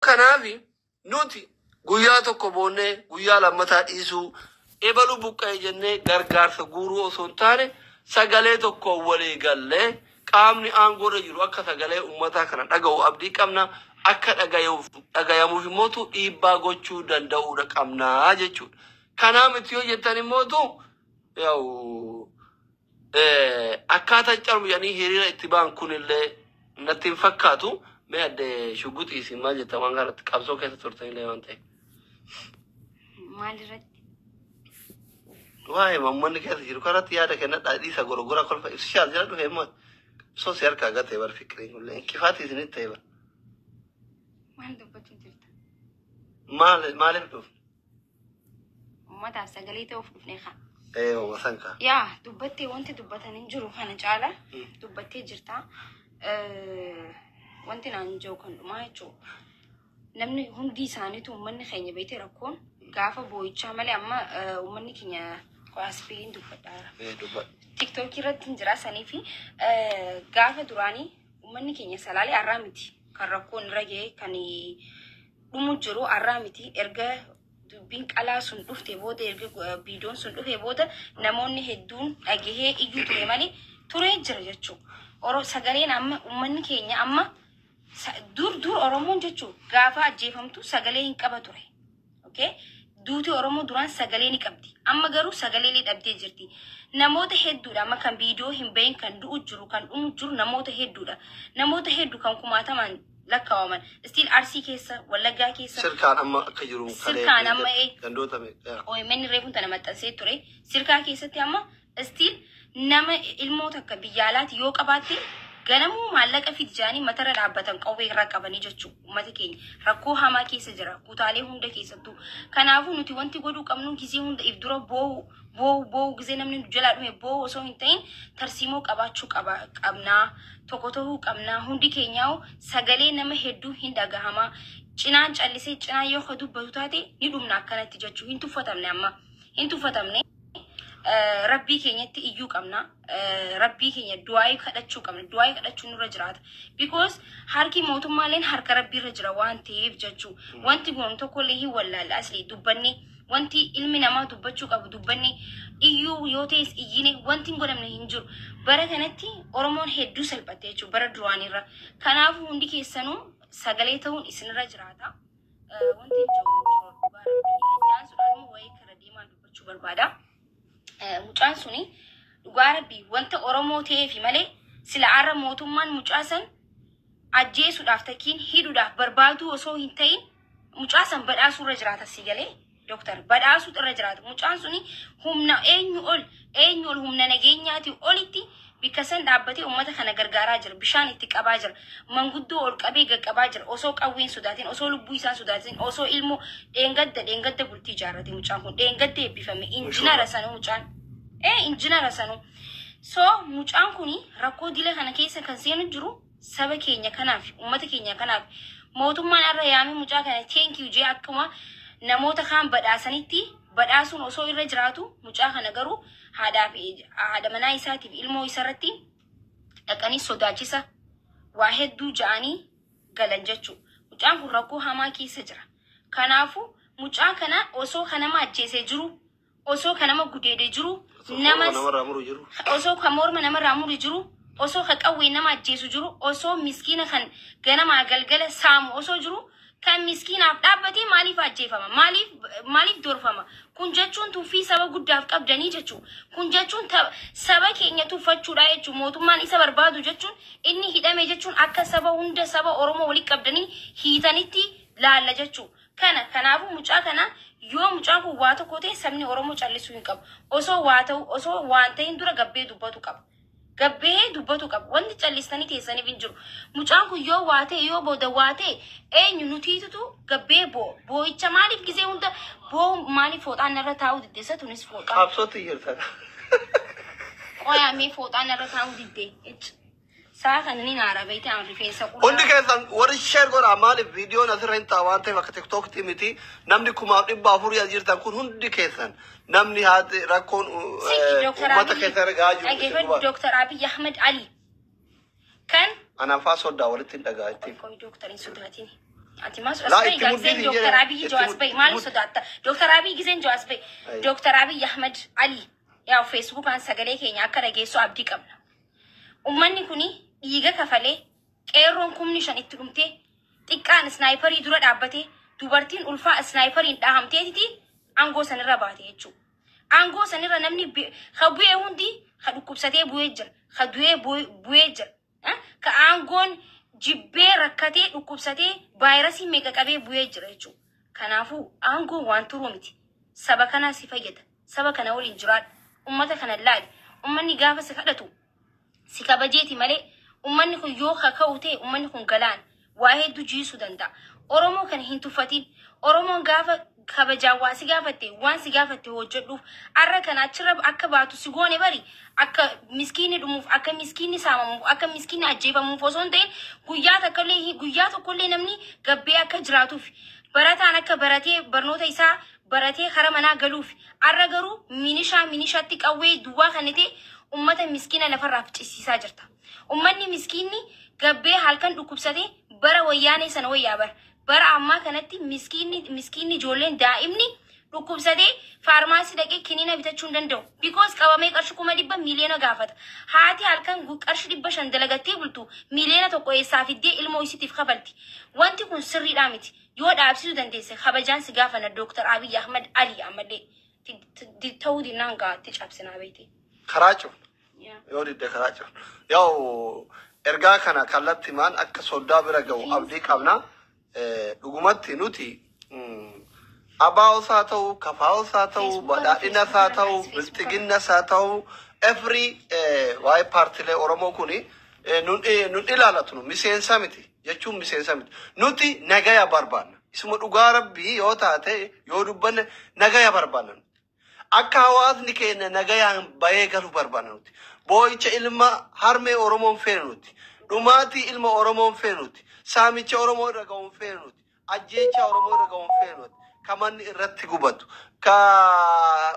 Kanaaf nuti guyyaa tokko boonnee guyyaa lammataa dhiisuu, ebalu buqqa'e jennee gargaarsa guuruu osoo hin taane, sagalee tokko walii gallee qaamni aangoorra jiru akka sagalee uummataa kana dhaga'u abdii qabna. Akka dhagayamuuf immootu dhiibbaa gochuu danda'uudha qabnaa jechuudha. Kanaa miti yoo jettan immootu, yaa'u akkaataa calmu jedhanii hiriira itti ba'an kunillee natti hin fakkaatu. Mee adde Shugguxii, isin maal jettan waan kanatti, qabsoo keessa turtanillee waan ta'eef? Maal irratti? Waa'ee uummanni keessa jiru kanatti yaada kennadhaa, dhiisa gorogora kolfa ibsishaas jala dhufe immoo qabsoo si harkaa gatee bar fikiriin kullee inkifaati isinitti ta'e bar. Maal dubbachuu jirta? Maal maaliif dhufne? Uummataaf sagalee ta'uuf dhufne kaa. Ee, uuma san kaa. Yaa, dubbattee, wanti dubbatan hin jiru kana caala dubbattee jirta. Wanti naan jiru kan dhumaa jechuudha. Namni hundi isaaniitu, uummanni keenya beekte, rakkoon gaafa boo'ichaa malee amma uummanni keenya qo'aasbee dubbadhaa. Ee, dubbadhu. TikTokii irratti hin jira sanii fi gaafa duraanii uummanni keenya Salaalee har'aa miti kan rakkoon irra ga'e, kan dhumu jiru har'aa miti. Erga dubbiin qalaa sun dhufte booda, erga viidiyoon sun dhufe booda, namoonni hedduun dhagahee iyyuu ture malee turee jira jechuudha. Oro sagaleen amma uummanni keenya amma dur dur Oromoon jechuun gaafa ajjeefamtu sagalee hin qaba ture. Okay? Duuti Oromoo duraan sagalee ni qabdi. Amma garuu sagalee ni dhabdee jirti. Namoota hedduudha amma kan viidiyoo hin bahin, kan du'u jiru, kan dhumu jiru namoota hedduudha. Namoota hedduu kan kumaatamaan lakkaawaman. Still Arsii keessa, Wallaggaa keessa. Sirkaan amma akka jiru. Sirkaan amma Gandoota meeqa? OMN reefuun tana maxxansee ture. Sirkaa keessatti amma still nama ilmoo takka biyya alaati yoo qabaatte, ganamuu maallaqa fidi jedhanii matarra dhaabbatan, qawwee irraa qabanii jechuudha. Uummata keenya rakkoo hamaa keessa jira kutaalee hunda keessattuu. Kanaafuu nuti wanti godhuu qabnu gizee hunda if dura boo'u boo'u boo'u, gizee namni nu jalaa dhume boo'u osoo hin ta'in, tarsiimoo qabaachuu qabnaa, tokko ta'uu qabnaa. Hundi keenyaa sagalee nama hedduu hin dhagahamaa. Cinaan callisee cinaan yoo ka dubbatu taate ni dhumna akkanatti jechuu. Hin tuffatamne, amma hin tuffatamne. Rabbii keenyatti iyyuu qabna. Rabbii keenya du'aayii kadhachuu qabna. Du'aayii kadhachuun nurra jiraata. Because harki mootummaaleen harka rabbii irra jira waan ta'eef jechuu. Wanti goonu tokkollee hin wallaalla, asli dubbanne, wanti ilmi namaa dubbachuu qabu dubbanne, iyyuu yoo ta'es iyyine, wanti hin godhamne hin jiru. Bara kanatti Oromoon hedduu salphatte jechuudha bara duraanirra. Kanaafuu hundi keessanuu sagalee ta'uun isinirra jiraata. Wanti hin jiru jiru dhugaa rabbii. Itti aansuudhaan immoo waa'ee kara deemaa dubbachuu barbaada. Mucaan suni dhugaa rabbii wanta Oromoo ta'eefi malee sila har'a mootummaan mucaa san ajjeesuudhaaf takkiin hidhuudhaaf barbaaduu osoo hin ta'in, mucaa san badhaasuu irra jiraata. Si galee, dooktar, badhaasuu irra jiraata. Mucaan suni humna eenyu ol, eenyu ol, humna nageenyaati olitti bikka san dhaabbatee uummata kana gargaaraa jira, bishaan itti qabaa jira, manguddoo ol qabee gaqqabaa jira, osoo qawween sodaatin, osoo lubbuu isaan sodaatin, osoo ilmoo dheengadda dheengadda bultii ijaarrate. Mucaan kun dheengadda eebbifame, injinara sanuu, mucaan injinara sanuu. So mucaan kuni rakkoo dila kana keessa kan seenu jiru saba keenya kanaaf, uummata keenya kanaaf. Mootummaan har'a yaamee mucaa kana "Thank you" jee akkuma namoota kaan badhaasanitti badhaasuun osoo irra jiraatu, mucaa kana garuu haadhaa fi haadha manaa isaatiif ilmoo isarratti dhaqanii sodaachisa waa hedduu ja'anii galan jechuudha. Mucaan kun rakkoo hamaa keessa jira. Kanaafuu mucaa kana osoo kan nama ajjeesee jiru, osoo kan nama gudeedee jiru, nama namarraa muru jiru. Osoo kan morma namarraa muru jiru, osoo kan qawwee nama ajjeesu jiru, osoo miskiina kan ganamaa galgala saamu osoo jiru, kan miskiinaaf dhaabbatee maaliif ajjeefama? Maaliif, maaliif dorfama? Kun jechuun tuffii saba guddaaf qabdanii jechuu. Kun jechuun saba keenya tuffachuudha jechuu. Mootummaan isa barbaadu jechuun, inni hidhame jechuun, akka saba hunda, saba Oromoo walitti qabdanii hiitanitti laalla jechuu. Kana kanaafuu mucaa kana, yoo mucaan kun waa tokko ta'e, sabni Oromoo callisuu hin qabu. Osoo waa ta'u, osoo waan ta'in dura gabbee dubbatu qaba. Gabbee dubbatu qaba. Wanti callistanii teessaniif hin jiru. Mucaan kun yoo waa ta'e, yoo booda waa ta'e, eenyu nutiitutu gabbee bo'o? Boo'icha maaliif gizee hunda boo'u? Maaliif fooxaan irra taa'uu didde? Tunis fooxaan. Qabsootti jirta. Qoyaamee fooxaan irra taa'uu didde. Saa kana ni naara beekte, aan rifeensa Hundi keessan warri share godhaa. Maaliif viidiyoon asirra hin ta'a waan ta'eef, akka TikTokti miti. Namni 4,400 as jirtan kun hundi keessan, namni haati rakkoon uummata keessa irra gahaa jiru isin Dhaggeeffadhu. guba. Dooktar Abiy Ahmed Ali kan Anaafaa soddaa walitti hin dhagaa ittiin. Qoy, dooktar hin sodaatin. Ati maas as Laa bahi itti gaa giseen muddin hin Dooktar jedhan. Abiyyi Itti joo as mud bahi itti maal mud. sodaatta? Dooktar Abiyyi giseen joo as bahi. Ayi. Dooktar Abiyyi Ahmed Ali yaa Feesbuukaan sagalee keenya akka dhageessu abdii qabna. Uummanni kuni dhiiga kafalee, qeerroon 5,000 itti dhumtee, xiqqaan isnaayiparii dura dhaabbatee, dubartiin ulfaa isnaayipariin dhahamteetiti aangoo sanirra baate jechuudha. Aangoo sanirra namni ka bu'ee hundi ka dhukkubsatee bu'ee jira, ka du'ee bu'ee jira. Ka aangoon jibbee rakkatee dhukkubsatee vaayirasii meeqa qabee bu'ee jira jechuudha. Kanaafuu aangoon waan turuu miti. Saba kanaa si fayyada. Saba kana waliin jiraadhu. Uummata kana laali. Uummanni gaafa si kadhatu si kabajeeti malee, uummanni kun yoo kaka'u ta'e, uummanni kun galaana waa hedduu jiisuu danda'a. Oromoo kana hin tuffatin. Oromoon gaafa kabajaan waa si gaafatte, waan si gaafatte hojjedhuuf. Arra kana achirra akka baatu si goone bari akka miskiinni dhumuuf, akka miskiinni saamamuuf, akka miskiinni ajjeefamuuf osoo hin ta'in, guyyaa takkallee, guyyaa tokkollee namni gabbee akka jiraatuuf, barataan akka baratee barnoota isaa baratee kara manaa galuuf. Arra garuu minishaa minishaatti qawwee duwwaa kan ta'e ummata miskiina lafarraa ficcisiisaa jirta. Ummanni miskiinni gabbee halkan dhukkubsatee bara wayyaanee sana wayyaa bara. Bara ammaa kanatti miskiinni miskiinni ijoolleen daa'imni dhukkubsatee faarmaasii dhaqee kiniina bitachuu hin danda'u. Because qabamee qarshii 100,000 miiliyoona gaafata. Haati halkan qarshii 500 dalagattee bultu 1 miliyoona eessaa fiddee ilmoo isiitiif kafalti? Wanti kun sirriidhaa miti. Yoo dhaabsisuu dandeesse kabajaan si gaafana, Dooktar Abiy Ahmad Ali, ammallee ta'uu dinnaan gaatti cabsinaa beekte. Karaa cufna. Yoo didde karaa cufna. Yaa'u ergaa kana kallattimaan akka soddaa bira ga'u abdii qabna. Dhugumatti nuti ABOs haa ta'u, KFOs haa ta'u, Feesbuukarra badhaadhinas haa ta'u, Feesbuukarra. Bilxiginnas haa ta'u, every waa'ee paartilee Oromoo kuni nun ilaalatu, nu miseensa miti jechuun miseensa miti. Nuti nagaya barbaanna. Isuma dhugaa rabbii yoo taate yoo dubbanne nagaya barbaanna. Akka hawaasni keenya nagayaan bahee galu barbaanna nuti. Boo'icha ilma harmee Oromoon feenu nuti. Dhumaatii ilma Oromoon feenu nuti. Saamicha Oromoo irra ga'uun feenu nuti. Ajjeechaa Oromoo irra ga'uun feenu nuti. Ka manni irratti gubatu. Ka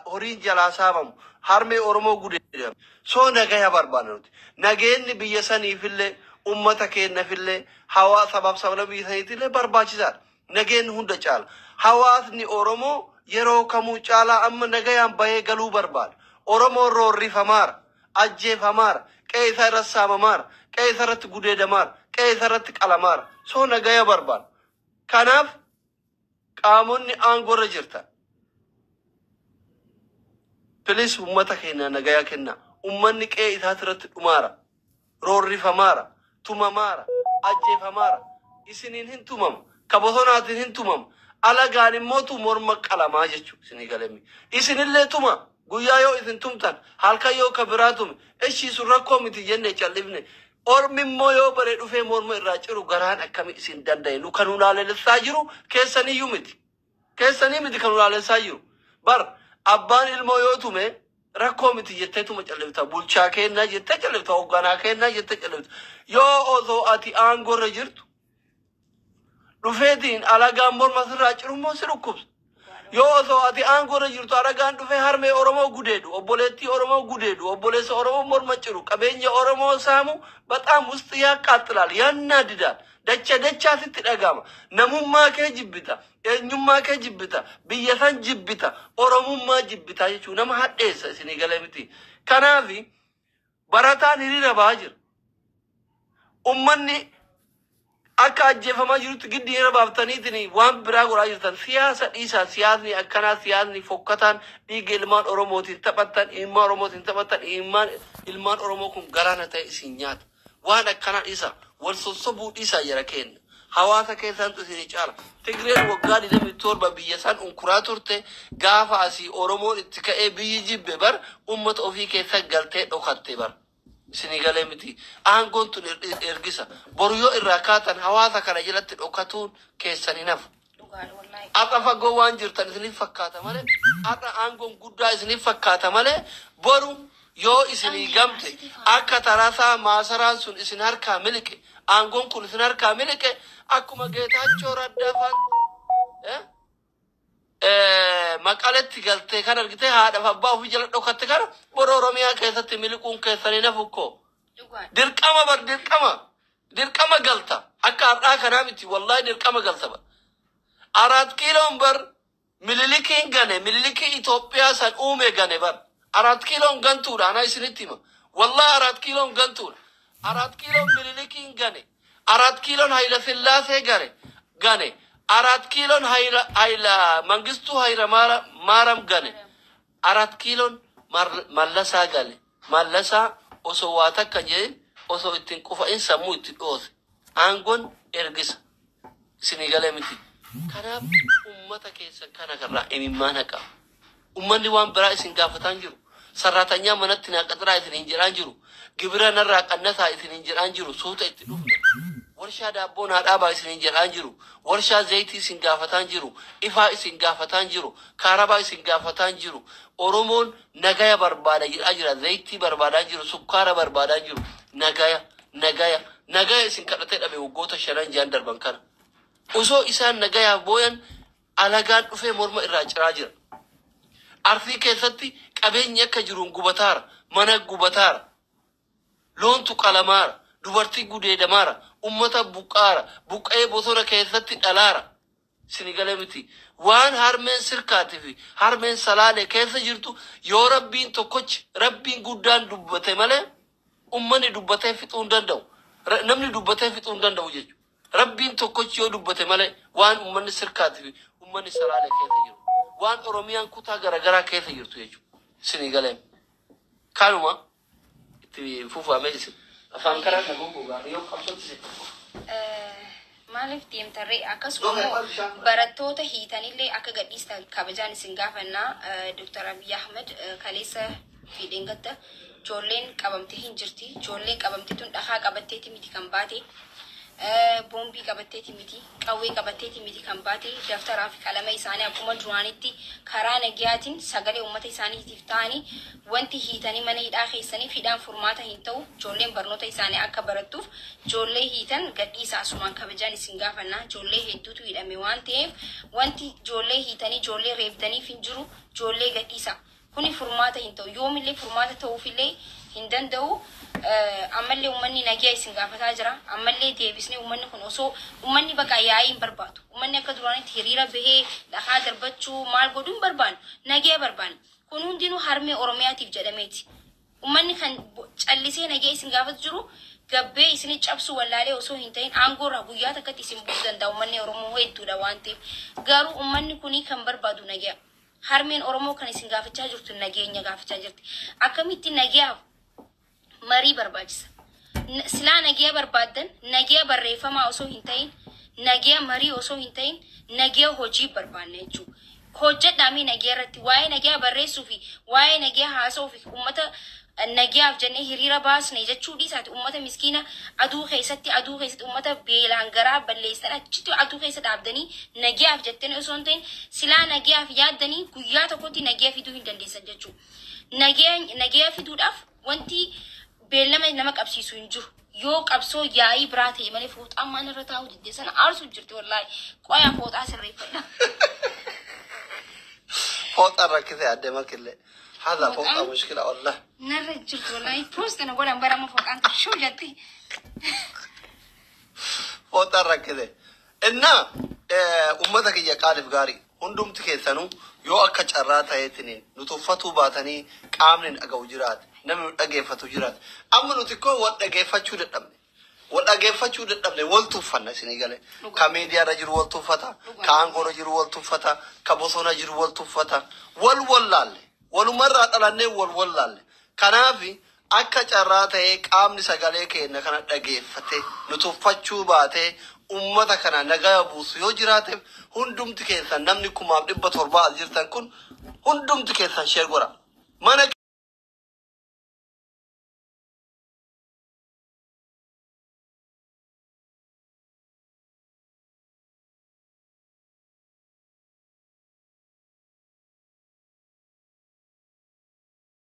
horiin jalaa saamamu. Harmee Oromoo gudeedamu. Soo nagaya barbaanna nuti. Nageenyi biyya saniifillee, ummata keenyafillee, hawaasa sabaaf sabla biyya saniitillee barbaachisaadha. Nageenyi hunda caala. Hawaasni Oromoo yeroo kamuu caalaa amma nagayaan bahee galuu barbaada. Oromoon roorrifamaara, ajjeefamaara, qe'ee isaa irratti saamamaara, qe'ee isaa irratti gudeedamaara, qe'ee isaa irratti qalamaara. Soo nagaya barbaada. Kanaaf qaamonni aangoo irra jirtan, please, uummata keenya nagaya kenna. Uummanni qe'ee isaati irratti dhumaara, roorrifamaara, tumamaara, ajjeefamaara. Isiniin hin tumamu. Ka bosonaatiin hin tumamu. Alagaan immootu morma qalamaa jechuudha isinii galemi. Isinillee tuma. Guyyaa yoo isin tumtan, halkan yoo ka biraa tume, ishii sun rakkoo miti jenne callifne. Ormi immoo yoo bare dhufee morma irraa ciru garaan akkami isin danda'e? Nu kan ulaalessaa jiru keessaniyyuu miti. Keessanii miti kan ulaalessaa jiru. Bar abbaan ilmoo yoo tume rakkoo miti jettee tuma callifta. Bulchaa kennaa jettee callifta. Hoogganaa kennaa jettee callifta. Yoo osoo ati aangoo irra jirtu dhufeetiin alagaan morma sirraa ciru immoo si dhukkubsa. Yoo osoo ati aangoo irra jirtu alagaan dhufee harmee Oromoo gudeedu, obboleettii Oromoo gudeedu, obboleessa Oromoo morma ciru, qabeenya Oromoo saamu, በጣም ውስጥ ያቃጥላል፣ ያናድዳል። Dacha dachaa sitti dhagama. Namummaa kee jibbita, eenyummaa kee jibbita, biyya san jibbita, Oromummaa jibbita jechuun nama hadheessa isinii galee miti. Kanaafi barataan hiriira bahaa jira. Ummanni akka ajjeefamaa jirutti giddi hiriira baaftaniitiin waan biraa godhaa jirtan. Siyaasa dhiisaa, siyaasni akkanaa, siyaasni fokkataan dhiiga ilmaan Oromootiin taphattan, ilmaan Oromootiin taphattan, ilmaan Oromoo kun galaana ta'e isin nyaata. Waan akkanaa dhiisaa, wal sossobuu dhiisaa jara kenna. Hawaasa keessantu isinii caala. Tigreen waggaa 27 biyya san unkuraa turte, gaafa asii Oromoon itti ka'ee biyyi jibbe bar ummata ofii keessa galtee dhokatte bar. Isinii galee miti. Aangoon tun ergisa. Boru yoo irraa kaatan hawaasa kana jalatti dhokatuun keessan hin hafu. Dhugaadha wallaahi. Har'a fagoo waan jirtan isiniif fakkaata malee, har'a aangoon guddaa isiniif fakkaata malee, boru yoo isinii gamte akka tarasaa maasaraan sun isin harkaa miliqe, aangoon kun isin harkaa miliqe, akkuma Geetaachoo Raddaa faan Maqaletti galtee kan argite haadhaaf abbaa ofii jala dhokatte kana boru Oromiyaa keessatti miliquun keessanii nafu koo. Dhugaadha. Dirqama bar dirqama. Dirqama galta. Akka har'aa kanaa miti, wallaahi dirqama galta bar. Araat Kiiloon bar Minilikiin gane, Minilikii Itoophiyaa san uume gane bar. Araat Kiiloon gantuudha, anaa isinitti hima. Wallaahi Araat Kiiloon gantuudha. Araat Kiiloon Minilikiin gane. Araat Kiiloon Hayila Sillaasee gane. Araat Kiiloon Hayila Mangistuu Hayila Maaram gane. Araat Kiiloon Mallasaa gane. Mallasaa osoo waa takka jedhin, osoo ittiin qufa'in sammuu itti dhoose. Aangoon ergisa. Isinii galee miti? Kanaaf ummata keessan kana karraa imimmaan haqa. Ummanni waan biraa isin gaafataan jiru. Sarraatanyaa manatti naa qaxiraa isin hin jedhaan jiru. Gibira narraa qannasaa isin hin jedhaan jiru. Suuta itti dhufne. Warshaa daabboo naa dhaabaa isin hin jedhaan jiru. Warshaa zayitii isin gaafataan jiru. Ifaa isin gaafataan jiru. Kaarabaa isin gaafataan jiru. Oromoon nagaya barbaada jedhaa jira. Zayitii barbaadaa jiru. Sukkaara barbaadaa jiru. Nagaya, nagaya, nagaya isin kadhatee dhabe waggoota 5 6 darban kana. Osoo isaan nagayaaf booyan alagaan dhufee morma irraa ciraa jira. Arsii keessatti qabeenyi akka jiruun gubataara. Mana gubataara. Loontu qalamaara. Dubartii gudeedamaara. Ummata buqqaara. Buqqa'ee bosona keessatti dhalaara. Sini galee miti? Waan harmeen Sirkaatii fi harmeen Salaalee keessa jirtu yoo Rabbiin tokkochi, Rabbiin guddaan dubbate malee ummanni dubbatee fixuu hin danda'u. Namni dubbatee fixuu hin danda'u jechuudha. Rabbiin tokkochi yoo dubbate malee waan ummanni Sirkaatii fi ummanni Salaalee keessa jiru. Waan Oromiyaan kutaa garaagaraa keessa jirtu jechuudha. Sini galee. Kanuma itti fufamee isin. Afaan karaa na goggogaa yoo qabsootti si. Maaliif deemtarree? Akkasuma immoo barattoota hiitanillee akka gadhiistan kabajaan isin gaafannaa. Dr. Abiy Ahmed, kaleessa fi dheengadda ijoolleen qabamtee hin jirti. Ijoolleen qabamte tun dhakaa qabatteeti miti kan baate. Boombii qabatteeti miti, qawwee qabatteeti miti kan baate. Daftaraa fi qalama isaanii akkuma duraanitti karaa nagayaatiin sagalee uummata isaaniitiif ta'anii wanti hiitanii mana hidhaa keessaniif hidhaan furmaata hin ta'u. Ijoolleen barnoota isaanii akka barattuuf ijoollee hiitan gadhiisaa, asumaan kabajaan isin gaafannaa. Ijoollee hedduutu hidhame waan ta'eef wanti ijoollee hiitanii ijoollee reebdaniif hin jiru. Ijoollee gadhiisaa. Kuni furmaata hin ta'u, yoomillee furmaata ta'uufillee hin danda'u. Ammallee uummanni nagiyaa isin gaafataa jira. Ammallee deebisnee uummanni kun osoo uummanni bakka yaa'ii hin barbaadu. Uummanni akka duraanitti hiriira bahee dhakaa darbachuu maal godhuu hin barbaannu. Nagiyaa barbaanna. Kun hundinuu harmee Oromiyaatiif jedhameeti. Uummanni kan callisee nagiyaa isin gaafatu jiru gabbee isin cabsuu wallaalee osoo hin ta'in aangoo irraa guyyaa takkatti isin buusuu danda'a, uummanni Oromoo hedduudha waan ta'eef. Garuu uummanni kuni kan barbaadu nagiyaa. Harmeen Oromoo kan isin gaafachaa jirtu nageenya gaafachaa jirti. Akkamitti nagiyaaf marii barbaachisa? Silaa nagiyaa barbaaddan nagiyaa barreeffamaa osoo hin ta'in, nagiyaa marii osoo hin ta'in, nagiyaa hojii barbaanna jechuudha. Hojjedhaamii nagiyaa irratti. Waa'ee nagiyaa barreessuu fi waa'ee nagiyaa haasa'uu fi uummata nagiyaaf jennee hiriira baasne jechuu dhiisaati uummata miskiina aduu keessatti uummata beelaan garaa balleessan achitti aduu keessa dhaabdanii nagiyaaf jettanii osoo hin ta'in, silaa nagiyaaf yaaddanii guyyaa tokkotti nagiyaa fiduu hin dandeessan jechuudha. Nagiyaa fiduudhaaf wanti beellama nama qabsiisu hin jiru. Yoo qabsoo yaa'ii biraa ta'e malee. Fooxaan maan irra taa'u diddee sana aarsu jirti wallaahi. Qoyaa, fooxaa sirreeffadha. Fooxaan rakkisee addee makillee. Haadha fooxaa mushkila wallah. Narra jirtu wallaahi. Post na godhan barama fooxaan shuu jetti. Fooxaan rakkise. Innaa ummata kiyya qaaliif gaarii hundumti keessanuu yoo akka carraa ta'eetiin nu tuffatuu baatanii qaamni dhaga'u jiraate, namni nu dhageeffatu jiraate. Amma nuti koo wal dhageeffachuu dadhabne. Wal dhageeffachuu dadhabne, wal tuffanna isinii galee. Ka miidiyaarra jiru wal tuffata, ka aangoorra jiru wal tuffata, ka bosona jiru wal tuffata. Wal wallaalle. Walumarraa dhalannee wal wallaalle. Kanaaf akka carraa ta'ee qaamni sagalee keenya kana dhageeffate nu tuffachuu baatee ummata kana nagaya buusu yoo jiraateef, hundumti keessan namni 1700 as jirtan kun hundumti keessan share godha. Mana